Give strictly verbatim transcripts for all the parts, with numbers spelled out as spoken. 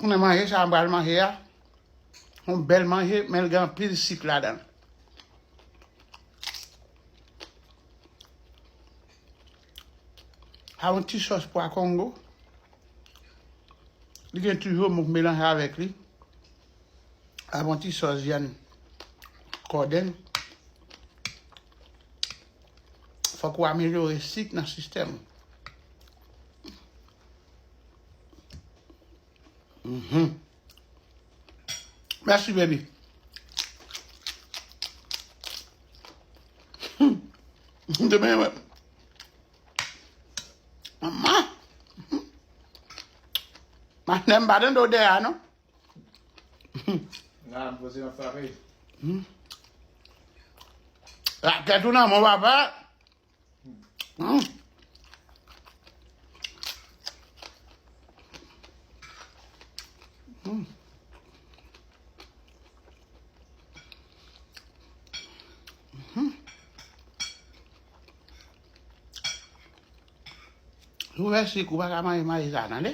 Mwen manje sa, mwen pral manje a. Yon bèl manje, men l gen anpil sik ladan l. A yon ti sòs pwa kongo. Li gen ti joumou k melanje avèk li. A yon ti sòs vyann kòdèn. Fòk ou amelyore sik nan sistèm ou. Mhm. Mèsi, baby. Demen, wè. Manman. Manman, m pa tande w dèyè a, non. Nan, m poze nan frape. Hmm. Rakèt ou nan men w, papa. Hmm. Hmm. Hmm. Si w fè sik, ou pa ka manje mayi sa, tande?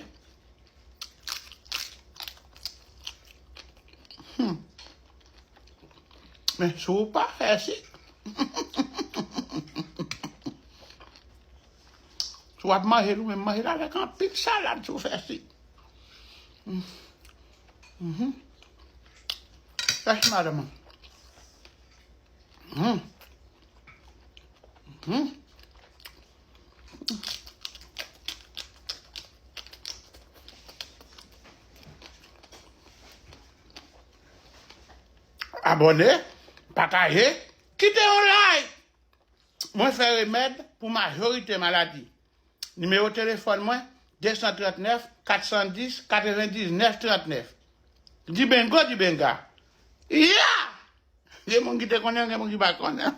Hmm. Men si w pa fè sik, si w ap manje l ou menm, manje l avèk anpil salad si w fè sik. Hmm. Mhm. Mèsi, madanm. Hmm. Hmm. Abòne, pataje, kite yon like. Mwen fè remèd pou majorite maladi. Nimewo telefòn mwen, de san trannèf, kat san dis, katrevendiznèf trannèf. Dibengo, dibenga. Ya! Gen moun ki te konnen, gen moun ki pa konnen.